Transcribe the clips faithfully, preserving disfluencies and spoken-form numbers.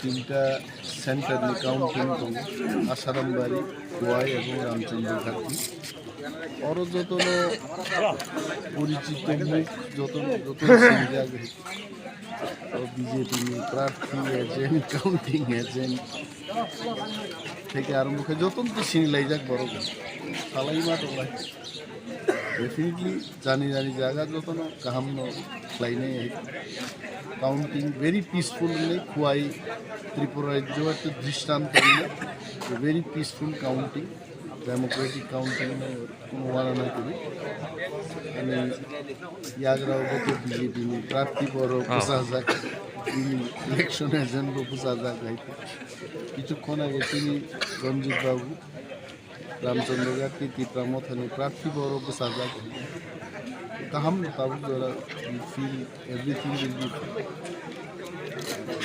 Tinta center ni counting tongo, Asarambari, Khowai ebong Ramchandra Ghat ni. Oro jotono porichito mukh, jotono, jotono sinijak. O B J P ni prarthi agent, counting agent theke arombo khe jotono to sinilaijak borok. Salaima tonglai. Definitely jani jani jaga jotono kahamno khlainai. Counting very peaceful hinwi Khowai Tripura rajyo ekta drishtanta hinwi. Very peaceful counting, democratic counting hinwi kono uanana kwrwi. Ani yagra o to B J P ni prarthi borok bwsajak, bini election agent bo bwsajak hai. Kichukkon age chini Ranjit Babu, Ramchandra Ghat, Tipra Mothani prarthi borok bwsajak. Kaham no tabuk jora, we feel everything will be fine.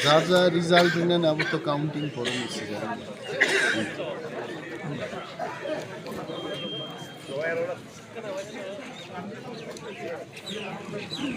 Ja ja result hinani abo to counting pore ni sijak.